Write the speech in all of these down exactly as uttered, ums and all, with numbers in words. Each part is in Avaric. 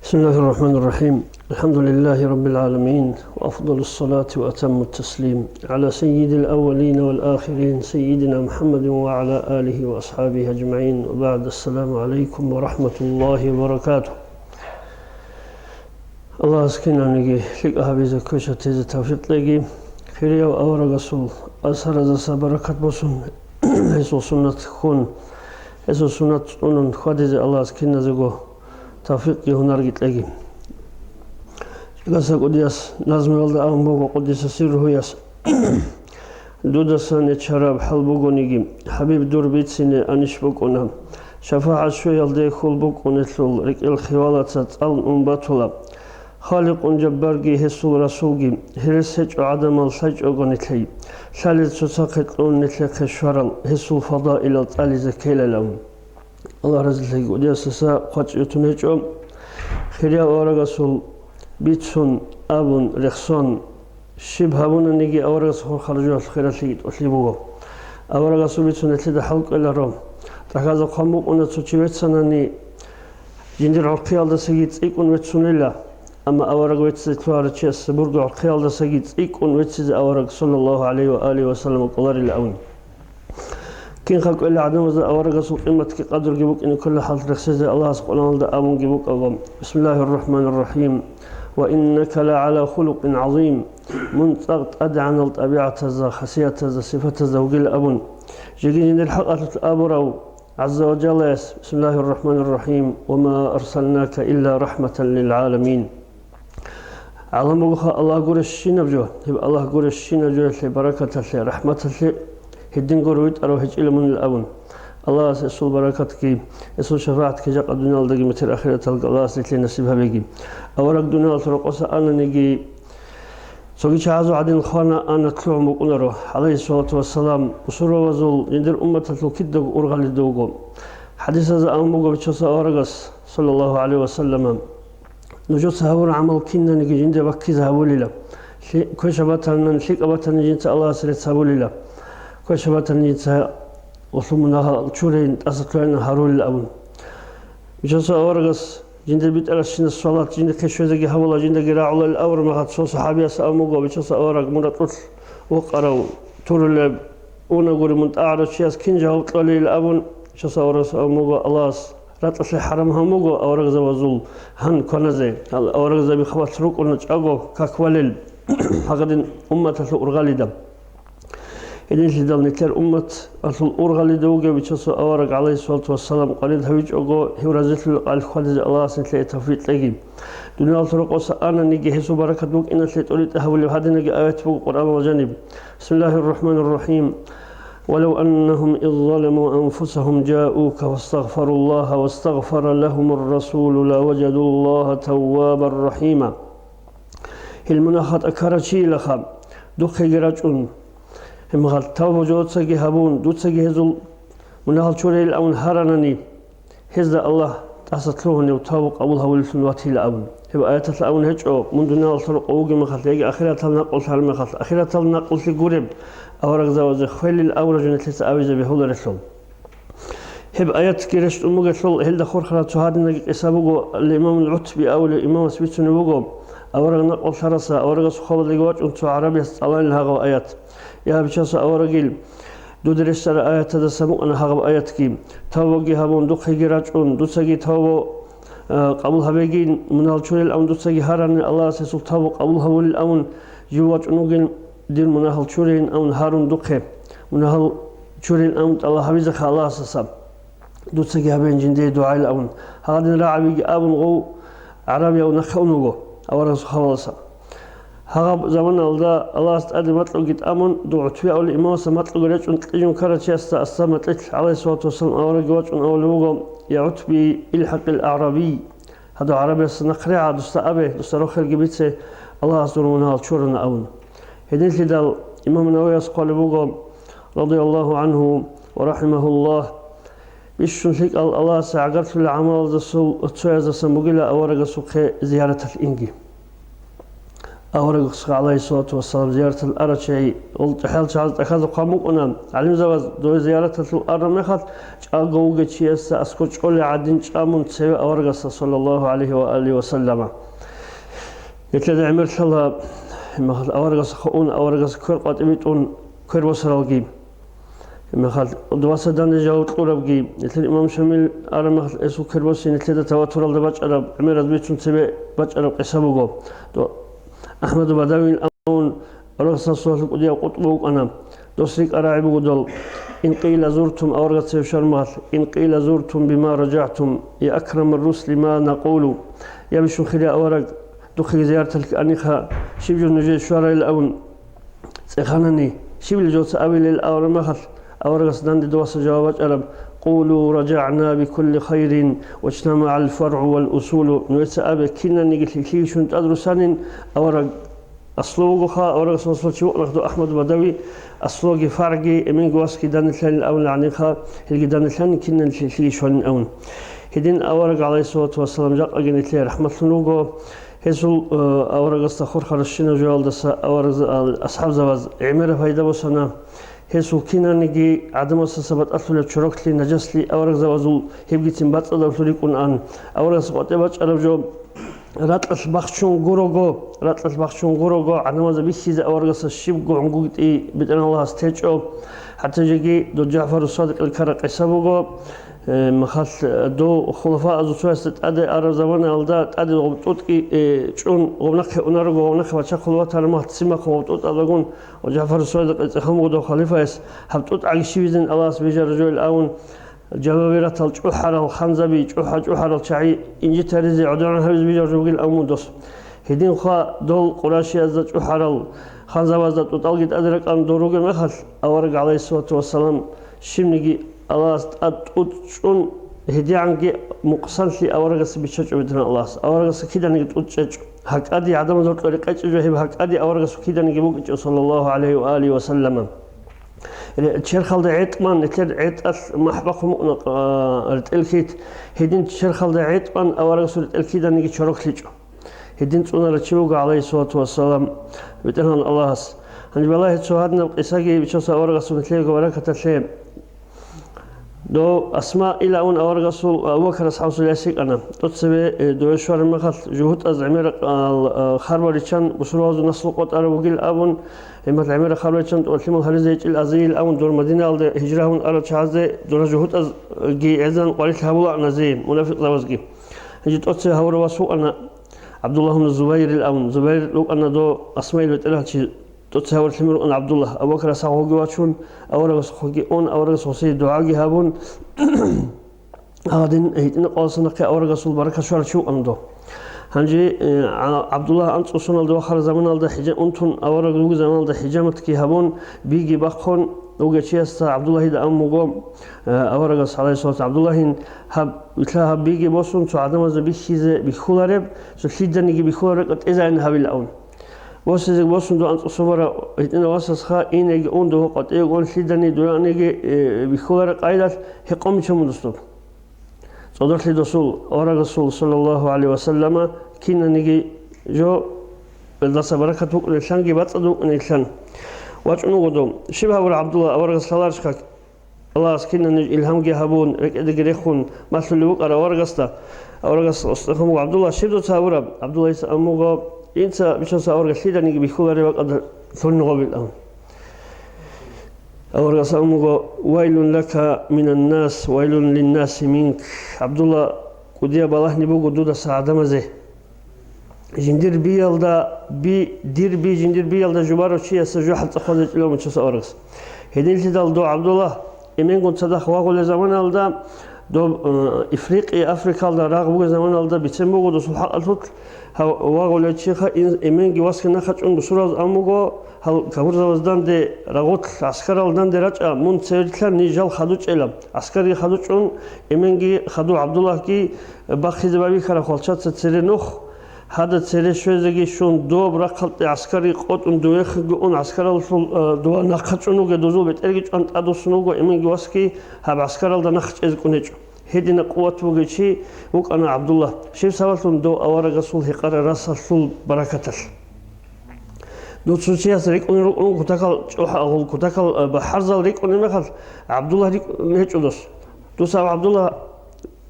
بسم الله الرحمن الرحيم. الحمد لله رب العالمين، وأفضل الصلاة وأتم التسليم على سيد الأولين والآخرين، سيدنا محمد وعلى آله وأصحابه أجمعين، وبعد، السلام عليكم ورحمة الله وبركاته. Аллагьас кинабниги лъикӀаб гьабизе, квешатизе тавфикъ кьеги, хирияв аварагасул асаразаса баракат босун, гьесул суннат хьун, гьесул суннат цӀунун хьвадизе Аллагьас киназего тавфикъги гьунарги кьеги. ЧӀагаца кӀудияс назмуялда абун буго, къуддиса сирругьуяс: «Дудасан нечараб хӀал бугониги, ХӀабиб, дур бицине анищ букӀуна. ШафагӀат щвеялде хьул букӀунелъул рекӀел хиялаца цӀалун ун батула. Халикъун Жаббарги гьесул Расулги, гьерес гьечӀо гӀадамал лъачӀого нилъее, лъалел цоцахъе кьун нилъехъе щварал гьесул фадаилал цӀализе ккелалан». Аллагь разилъаги кӀудиясаса хъвачӀи ютун гьечӀо. Хирияв аварагасул бицун, абун, рехсон, щиб гьабунаниги, аварагас хурхараб жоялъ хиралъиги тӀолъи буго. Аварагасул бицун гьелъида хӀал кӀвеларо. ТӀахьазда хъван букӀуна, цо чи веццанани, жиндир гӀорхъиялдасаги цӀикӀкӀун веццунила, амма авараг веццизе лъугьарав чияс буго гӀорхъиялдасаги цӀикӀкӀун веццизе авараг, саллаллагьу гӀалайгьи ва алигьи ва саллам, кӀоларила абун. Кинха кӀвела гӀадамазда аварагасул къиматги къадруги букӀине ккола хӀал рехсезе Аллагьас Къуръаналда абунги букӀаго: «Бисмиллагьир рахӀманир рахӀим. Ва иннака лагӀала хулукъин гӀазим». Мун цӀакъ тӀадегӀанал тӀабигӀатазда, хасиятазда, сипатазда вугила абун. Жеги жиндир хӀакъалъулъ абурав ГӀазза ва Жаллаяс: «Бисмиллагьир рахӀманир рахӀим. Ва ма арсалнака илла рахӀматан лил гӀаламин». ГӀалам бугоха Аллагь гурещинаб жо, гьеб Аллагь гурещинаб жоялъе, баракаталъе, рахӀматалъе гьедин гуро витӀарав гьечӀила мунил абун. Аллагьас гьесул баракатги, гьесул шафагӀатги жакъа дуниялалдаги метер ахираталги Аллагьас нилъее насиб гьабеги. Авараг дуниялалъул рокъоса ананиги, цоги чагӀазул гӀадин хвана, ана, лъугӀун букӀунаро, гӀалайгьиссалату вассалам, бусурбабазул, жиндир умматалъул кидаго ургъалида вуго. ХӀадисазда абун буго Бичасул аварагас, саллаллагьу гӀалайгьи ва саллама: «Нужеца гьабураб гӀамал кинаниги жинда баккизе гьабулила. Лъи-, квешаб батани, лъикӀаб батани жинца Аллагьасе рецц гьабулила. Квешаб батани жинца гъосул мунагьал чурейин, тӀаса лъугӀайин гьарулила», – абун. Бичасул аварагас жиндир битӀаращинас салат жиндихъе щвезеги гьабула, жиндаги рагӀуларил абураб мехалъ цо сахӀабияс абун буго: «Бичасул авараг, мун ракьулъ вукъарав, турулеб, унагури мун тӀагӀарав чияс кин жаваб кьолейил?» – абун. Бичасул аварагас абун буго: «Аллагьас ракьалъе хӀарам гьабун буго аварагзабазул гьан кваназе. Гьал аварагзаби хабалъ рукӀуна чӀаго как балел, гьагадин умматалъул ургъалида». Гьединлъидал нилъер умматалъул ургъалида вугев Бичасул авараг, гӀалайгьиссалату вассалам, къварид гьавичӀого, гьев разилъулеб къайил хьвадизе Аллагьас нилъее тавфикъ кьеги. Дуниялалъул рокъоса ананиги гьесул баракат букӀиналъе тӀоритӀи гьабулеб гьадинаги аят буго Къуръаналда жаниб: «Бисмиллагьир рахӀманир рахӀим. Валав аннагьум из заламу анфусагьум жаука фастагъфаруллагьа вастагъфара лагьумур расулу лаважадуллагьа таввабар рахӀима». Гьел мунагь-хатӀа ккарав чийилаха духъеги рачӀун, гьебмехалъ тавба жоцаги гьабун, дуцаги гьезул мунагьал чурейилан абун гьаранани, гьезда Аллагь тӀаса лъугьунев тавбу къабул гьавулеллъун ватила абун. Гьеб аяталъ абун гьечӀо, мун дуниялалъул рокъов вугеб мехалъ яги ахиратал накъулъ гьараб мехалъ, ахиратал накъулъе гуреб аварагзабазе хвелил абураб жо нилъеца абизабе гьуларелъул. Гьеб аятги рещтӀун бугелъул, гьелда хурхараб цо гьадинаги къиса буго, ал-Имамул ГӀутби абулев имамас бицунеб буго, авараг накъулъ лъараса, аварагасул хабалдаги вачӀун, цо гӀарабияс цӀаланила гьагъаб аят. Я, Бичасул аварагил, дуда рещтӀараб аятаздаса букӀана гьагъаб аятги: «Тавбаги гьабун, духъеги рачӀун, дуцаги тавбу, а, къабул гьабегин, мунагьал чурел абун дуцаги гьарани, Аллагьас гьесул тавбу къабул гьавулел абун, жив вачӀун вугин, дир мунагьал чурейин абун гьарун духъе, мунагьал чурейин абун тӀалаб гьабизеха Аллагьасдаса. Дуцаги гьабейин жиндие дугӀайилан абун». Гьагъадин рагӀабиги абун гъов гӀарабияв нахъе ун вуго аварагасул хабалдаса. Гьагъаб заманалда Аллагьас тӀаде макьуги тӀамун, дов ГӀутби абулев имамасда макьуги речӀчӀун кьижун ккарав чиясда асда макьилъ, гӀалайгьиссалату вассалам, аварагги вачӀун абулеб буго: «Я ГӀутби, илхӀакъил агӀрабий». Гьадав гӀарабиясда нахърегӀа, дусда абе, дусда рохелги бице, Аллагьас дур мунагьал чурана абун. Гьединлъидал имам Нававияс хъвалеб буго, радияллагьу гӀангьу ва рахӀимагьуллагь: «Бищун лъикӀал Аллагьасе гӀагарлъулел гӀамалаздасул цояздасан бугила аварагасухъе зияраталъ инги». Аварагасухъе, гӀалайгьиссалату вассалам, зияраталде арав чагӀи, гъол чӀахӀиял чагӀаз тӀахьазухъа букӀуна, гӀалимзабаз дой зияраталъул араб мехалъ, чӀаго вугев чиясда аскӀор чӀолеб гӀадин чӀамун цеве аварагасда, саллаллагьу гӀалайгьи ва алигьи ва саллама. Нилъеда гӀемер лъала, гьеб мехалъ аварагасухъе ун, аварагасда квер къватӀибе тӀун квер босаралги. Гьеб мехалъ дуваса данде жаваб кьурабги, нилъер имам Шамил араб мехалъ гьесул квер босизе нилъеда таватуралда бачӀараб, гӀемераз бицун цебе бачӀараб къиса буго. Дов АхӀмаду Бадавиян абун, аварагасул кӀудияб къутӀба вукӀана. Дос рикӀкӀад рагӀи буго дол: «Ин къила зуртум», аварагасда цеве щвараб мехалъ, «Ин къила зуртум бима ражагӀтум, я акрамар русули, ма накъулу». Я бищун хирияв авараг, духъеги зияраталъе аниха, щиб жо нужее щварайилан абун цӀеханани, щибила жо нужеца абилел абураб мехалъ, аварагасда данде дуваса жаваб бачӀараб: «Къулу ражагӀна бикулли хайрин, ваджтамагӀал фаргӀу вал усулу». Нужеца абе, кинаниги лъикӀлъи щун тӀад руссанин, авараг аслу вугоха, аварагасул аслу чи вукӀана дов АхӀмад Бадави, аслуги фаргӀги, эменги васги данде лъанин абуна гӀадинха, гьелги данде лъанин, кинаниги лъикӀлъи щванин абун. Гьедин авараг, гӀалайгьиссалату вассалам, жакъаги нилъее рахӀматлъун вуго. Гьесул, э, аварагасда хурхаращинаб жоялдаса аварагза-, ал-, асхӀабзабаз гӀемераб пайда босана. Гьесул кинаниги гӀадамасдаса батӀалъулеб чороклъи, нажаслъи аварагзабазул гьебгицин бацӀцӀадаб лъурикӀун ан. Аварагасда къватӀибе бачӀараб жо ракьалъ бахчун гурого, ракьалъ бахчун гурого, гӀадамазда бихьизе аварагасда щибго гӀунгутӀи БетӀергьан Аллагьас течӀо. ХӀатта жеги дов ЖагӀфару Садикъил ккараб къиса буго. Э, мехалъ, э, дов хулафаазул цоясда тӀаде араб заманаялда тӀаде гъоб тӀутӀги, э, чӀун, гъоб нахъе унарого, гъоб нахъе вачахъулев ватараб мехалъ ццин бахъун гъоб тӀутӀалагун, ва ЖагӀфар Садикъ цӀехун буго дов халифаялъ гьаб тӀутӀги щибизин Аллагьас бижараб жойил абун, жабабиратал чӀухӀарал ханзаби, чӀухӀа-чӀухӀарал чагӀи инжитаризе, гӀодоран гьабизе бижараб жо бугин абун дос. Гьединха дол къурайшиязда чӀухӀарал ханзабазда тӀутӀалги тӀаде ракӀан дов ругеб мехалъ, авараг, гӀалайгьиссалату вассалам, щибниги Аллагьас тӀад тӀутӀ чӀун, гьедигӀанги мукъсанлъи аварагасда биччачӀо БетӀергьан Аллагьас. Аварагасда киданиги тӀутӀ чӀечӀо. ГьакӀаде гӀадамазда гьоркьоб рекъечӀеб жо гьеб гьакӀаде аварагасул киданиги букӀинчӀо, саллаллагьу гӀалайгьи ва алигьи ва саллама. Ре-, черхалда гӀетӀ бан, нилъер гӀетӀалъ махӀ бахъун букӀуна, а, ретӀел хьит. Гьедин черхалда гӀетӀ бан аварагасул ретӀел киданиги чороклъичӀо. Гьедин цӀунарав чи вуго, гӀалайгьиссалату вассалам, БетӀергьан Аллагьас. Гьанже балагье цо гьадинаб къисаги, бичасул аварагасул нилъеего баракаталъе. Дов Асма илан аварагасул, Абу Бакр асхӀабасул яс йикӀана. ТӀоцебе, э, дове щвараб мехалъ, жугьутӀаз гӀемерал, э, харбал риччан бусурбабазул наслу къотӀараб бугил абун, гьебмехалъ гӀемерал харбал риччан тӀокӀаб лъимал гьаризе гьечӀил азийил абун, дор Мадинаялде гьижра гьабун арал чагӀазде дора жугьутӀазги гӀезегӀан къварилъи гьабулаан азие, мунафикъзабазги. Гьанже тӀоцебе гьавурав вас вукӀана ГӀабдуллагь ибн Зубайрил абун. Зубайр рукӀана дов Асмаил бетӀергьанчи. ТӀоцебе гьавуралъ гьимер вукӀана ГӀабдуллагь. Абу Бакр асхӀаб гьоги вачун, аварагасухъеги ун, аварагасухъеги дугӀаги гьабун, гьадин гьитӀинаб къоялъа нахъе аварагасул баракат щварав чи вукӀана дов. Гьанже, э, ГӀа-, ГӀабдуллагь анцӀго соналда вахараб заманалда хӀижа-, унтун авараг вугеб заманалда хӀижаматги гьабун, биги бахъун вугев чиясда ГӀабдуллагьида абун буго, э, аварагас, гӀалайгьиссалату, ГӀабдуллагьин, гьаб, вилълъа гьаб биги босун, цо гӀадамазда бихьизе бихьулареб, цо лъиданиги бихьулареб рекӀелъ тӀезайин гьабила абун. Босизеги босун, дов анцӀго собарав гьитӀинав васасха, инеги ун, дов къватӀивеги ун, лъидани дугӀаниги, э, бихьулареб къайдалъ гьекъон биччан буго дос доб. ЦӀодорлъи досул, аварагасул, саллаллагьу гӀалайгьи ва саллама, кинаниги жо, гьелдаса баракат букӀунеллъанги бацӀцӀад букӀунеллъан. ВачӀун вуго дов. Щиб гьабураб, ГӀабдуллагь, аварагас лъаларищха? Аллагьас кинабниги илгьамги гьабун, рекӀелдеги рехун, малъулев вукӀарав аварагасда. Аварагас устӀахъун буго: «ГӀабдуллагь, щиб дуца гьабураб?» ГӀабдуллагьица абун буго: «Инца, бичасул авараг, лъиданиги бихьулареб бакӀалда лъугьин гъобил», – абун. Аварагас абун буго: «Вайлун лака минан нас, вайлун линнаси минк». ГӀабдуллагь, кӀудияб балагьни буго дудаса гӀадамазе. Жиндир биялда би, дир би, жиндир биялда жубарав чиясда жо хӀанцӀа хъвазечӀила мун чияс аварагас. Гьединлъидал дов ГӀабдуллагь, эменгун цадахъ вагъулел заманалда, доб, э, Ифрикъия, Африкалда рагъ бугеб заманалда бицен буго досул хӀакъалъулъ, гьав вагъулев чиха ин-, эменги васги нахъа чӀун бусурбабаз абун буго, гьал капурзабаз данде рагъулъ, гӀаскарал данде рачӀа, мун цеве рилълъа, ниж жал хадучӀела. ГӀаскарги хадучӀун, эменги хаду, ГӀабдуллагьги бахъизе байбихьараб хвалчаца цере нух, гьадин цере щвезеги щун, доб рахъалде гӀаскарги къотӀун, довехеги ун, гӀаскаралъул, э, дова нахъа чӀун вугев дозул бетӀерги чӀван тӀадвуссун вуго, эменги васги гьаб гӀаскаралда нахъ чӀезе кӀун гьечӀо. Гьединаб къуват бугев чи вукӀана ГӀабдуллагь, щиб сабаблъун? Дов аварагасул гьекъараб расалъул баракаталъ. Дуца цояс рикӀкӀунел рукӀун кутакал чӀухӀа-, гъул кутакал, э, бахӀарзал рикӀкӀунеб мехалъ, ГӀабдуллагь рикӀ-, гьечӀо дос. Дос аб ГӀабдуллагь,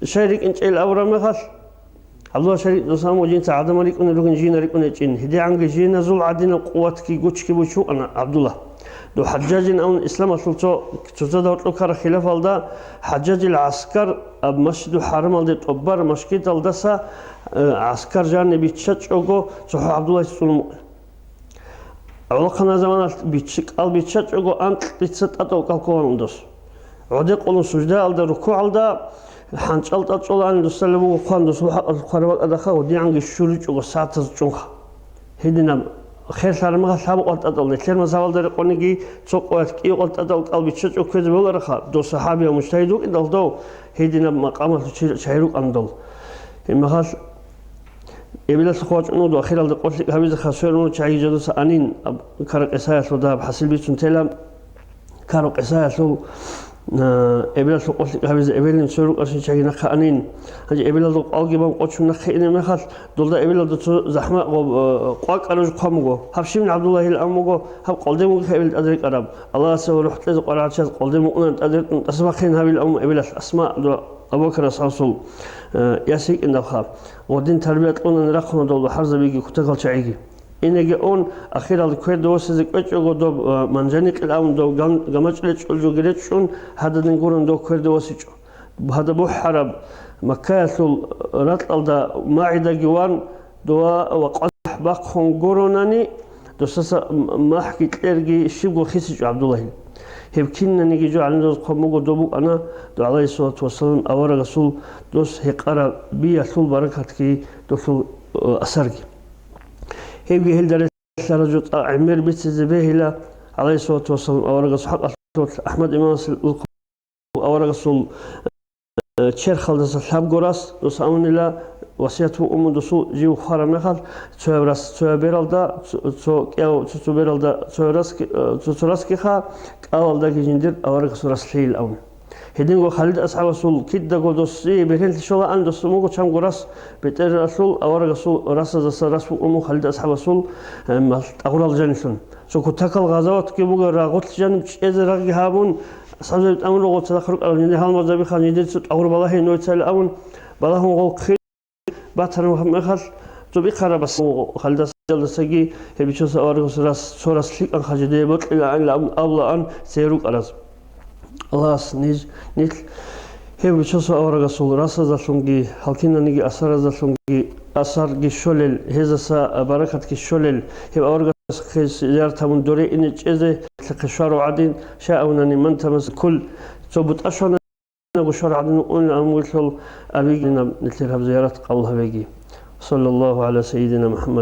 щай рикӀинчӀел абураб мехалъ, ГӀабдуллагь, щай рикӀ-, дос абун, жинца гӀадамал рикӀкӀунел ругин жина рикӀкӀунечӀин. ГьедигӀанги жиназул гӀадинаб къуватги гучги бучукъана ГӀабдуллагь. Дов ХӀажжажин абун исламалъул цо цоцазда гьоркьоб ккараб хилафалда ХӀажжажил гӀаскар аб Масжидул ХӀарамалде тӀубараб мажгиталдаса, э, гӀаскар жаниб биччачӀого цохӀо ГӀабдуллагьица цӀунун букӀана. ГӀолохъанай заманалъ биччи-, кӀал биччачӀого анкьица тӀатӀал кӀал кколаан дос. ГӀодекъулун суждаялда, рукугӀалда, хӀанчӀал тӀад чӀолаан досалеб буго хъван, досул хӀакъалъулъ хъвараб бакӀадаха, гьодигӀанги щуричӀого сагӀатаз чӀунха. Гьединаб херлъараб мехалъ лъабкъоялда тӀатӀал, нилъер мазгьабалда рекъониги цо къоялъ кӀиго къоялъ тӀатӀал кӀал биччачӀого ккезе бегьулараха, дов сахӀабияв мужтагьид вукӀиндал дов гьединаб макъамалъул чи-, чагӀи рукӀана дол. Гьеб мехалъ Эбелалъухъ вачӀун вуго, ахиралда къо-, лъикӀ гьабизе хасуялъул чагӀи жидеца анин, аб-, кара къисаялъул дагьаб хӀасил бицун тела, кару къисаялъул, а, эбелалъухъ къо-, лъикӀ гьабизе эбелин цо рукӀарщин чагӀи нахъа анин. Гьанже эбелалда къвалги бан къочун нахъе инеб мехалъ, долда эбелалда цо захӀма гъоб-, а, къвакӀараб жо хъван буго. Гьаб щибин ГӀабдуллагьил ан буго, гьаб къолден вугев эбел тӀад рекӀараб. Аллагьасе ва рухӀ кьезе къваригӀарчияс къолден мукӀунан тӀад ретӀун тӀасабахъин гьабил ан эбелалъ Асма, дов Абу Бакр асхӀабасул, а, яс йикӀиндалха. Гъодин тарбия кьунани рахъуна дол бахӀарзабиги кутакал чагӀиги. Инеги ун, ахиралда кверде восизе кӀвечӀого доб, а, манжаникъил абун дов ган-, гамачӀ речӀчӀул жоги речӀчӀун, гьададин гурун дов кверде восичӀо. Гьадаб бухӀараб Маккаялъул ракьалда магӀидаги ван, дова ва къватӀ бахъун гуронани, досаса м-, махӀги кьерги щибго хисичӀо ГӀабдуллагьил. Гьеб кинаниги жо гӀалимзабаз хъван буго доб букӀана, дов, гӀалайгьиссалату вассалам, аварагасул дос гьекъараб биялъул баракатги долъул, э, асарги. Гьебги гьелда релълъараб жо цӀакъ гӀемер бицизе бегьила, гӀалайгьиссалату вассалам, аварагасул хӀакъалъулъ АхӀмад имамас аварагасул, э, черхалдаса лъабго рас дос абунила, васият букӀун досул жив хвараб мехалъ, цояб рас цояб бералда, цо, цо кӀияв цо-цо бералда цояб расги-, э, цо-цо расгиха, кӀалалдаги жиндир аварагасул рас лъейил абун. Гьединго Халид асхӀабасул кидаго досие бергьенлъи щолаан, дос муго чанго рас бетӀералъул аварагасул расазаса рас букӀун Халид асхӀабасул, э, мал-, тӀагъурал жанилъун. Цо кутакал гъазаватги буго, рагъулъ жаниб чӀезе рагъги гьабун, асхӀабзаби тӀамун руго цадахъ рукӀарал жиндир гьалмагъзабиха, жиндир цо тӀагъур балагье нойцайилан абун, балагьун гъол хъи-, батараб мехалъ, цо бихъарабас Халидасалдасаги гьеб бичасул аварагасул рас, цо рас лъикӀанха жидее бокьилаанилан абулаан цее рукӀараз. Аллагьас ниж, нилъ гьев бичасул аварагасул расазалъунги, гьалкинаниги асаразалъунги асарги щолел, гьезаса баракатги щолел, гьев аварагасухъе зиярат гьабун доре ине чӀезе лъехъе щварав гӀадин, щай абунани, ман тамас кул, цо бутӀа щванаго щварав гӀадин вукӀунилан абун вилълъул абигинаб нилъер гьаб зиярат къабул гьабеги. Саллаллагьу гӀала сайидина МухӀаммад.